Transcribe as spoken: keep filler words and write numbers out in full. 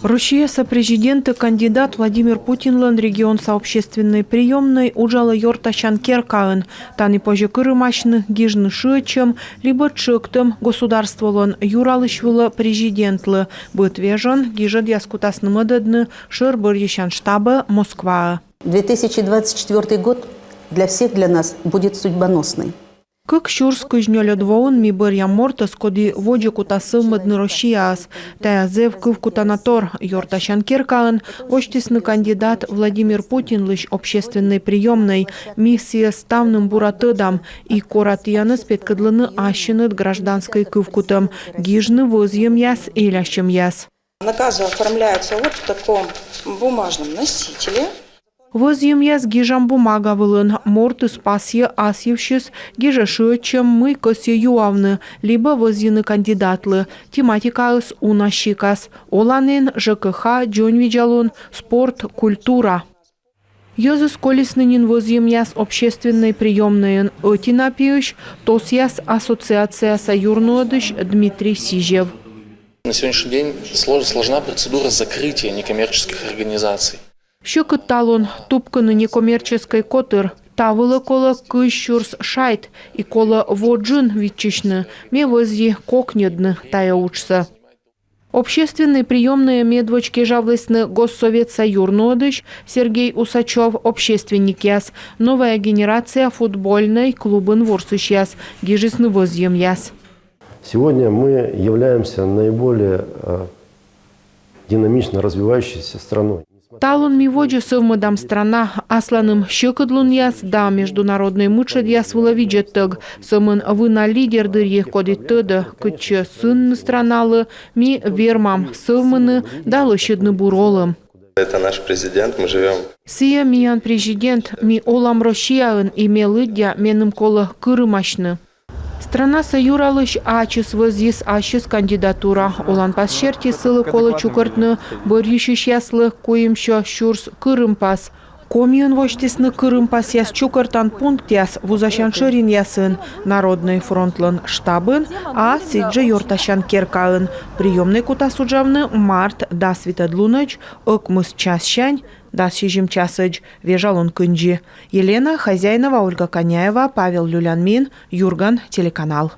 Россияса президентлы кандидат Владимир Путинлӧн регионса общественнӧй приёмнӧй уджалӧ ёртасян керкаын. Тані позьӧ кырымасьны гижны шыӧдчӧм либӧ тшӧктӧм государстволӧн юралысь вылӧ президентлы. Быд вежон гижӧдъяс кутасны мӧдӧдны шӧр бӧрйысян штабӧ Москваӧ. Две тысячи двадцать четвёртый год для всех для нас будет судьбоносный. Кык сюрс кызь нёльӧд воын ми бӧръям мортӧс, коді водзӧ кутас сӧвмӧдны Россияӧс. Тайӧ зэв кывкутана тор. Ёртасян керкаын восьтісны кандидат Владимир Путинлысь общественнӧй приёмнӧй. Ми сійӧс ставным бура тӧдам. И кора тіянӧс петкӧдлыны ассьыныд гражданскӧй кывкутӧм, гижны вӧзйӧмъяс, элясьӧмъяс. Наказы оформляются вот в таком бумажном носителе. Вӧзйӧмъяс гижам бумага вылын. Мортыс пасйӧ ас йывсьыс, гижӧ шыӧдчӧм, мый кӧсйӧ юавны либӧ вӧзйыны кандидатлы. Тематикаыс уна сикас. Оланін, ЖКХ, дзоньвидзалун, спорт, культура. Йӧзыс колисны нин вӧзйӧмъяс общественнӧй приёмнӧйын. Ӧти на пиысь — тосъяс ассоциацияса юрнуӧдысь Дмитрий Сизев. На сегодняшний день слож- сложна процедура закрытия некоммерческих организаций. Сьӧкыд талун тупкыны некоммерческӧй котыр. Та вылӧ колӧ кызь сюрс шайт, и колӧ во джын виччысьны. Ме вӧзйи кокньӧдны тайӧ уджсӧ. Общественнӧй приёмнӧйӧ медводз кежавлісны Госсоветса юрнуӧдысь Сергей Усачёв, общественникъяс, «Новая генерация» футбольнӧй клубын ворсысьяс, гижисны вӧзйӧмъяс. Сегодня мы являемся наиболее э, динамично развивающейся страной. Талун ми водзӧ сӧвмӧдам страна. Асланым сьӧкыдлунъяс да международнӧй мытшӧдъяс вылӧ видзӧдтӧг. Сӧмын вына лидер дырйи, коді тӧдӧ, кытчӧ сынны страналы, ми вермам сӧвмыны да лӧсьӧдны бур олӧм. Это наш президент, мы живем. Сійӧ миян президент, ми олам Россияын, и ме лыддя, меным колӧ кырымасьны. Странаса юралысь ачыс вӧзйис ассьыс кандидатура. Оланпас серти сылы колӧ чукӧртны бӧрйысьысьяслы куимсё сюрс кырымпас. Комиын восьтісны кырымпасъяс чукӧртан пунктъяс вузасян шӧринъясын, Народнӧй фронтлӧн штабын, а сідзжӧ ёртасян керкаын. Приёмнӧй кутас уджавны март дас витӧд лунӧдз ӧкмыс чассянь дас сизим часӧдз вежалун кындзи. Елена Хозяинова, Ольга Коняева, Павел Люлянмин, «Юрган» телеканал.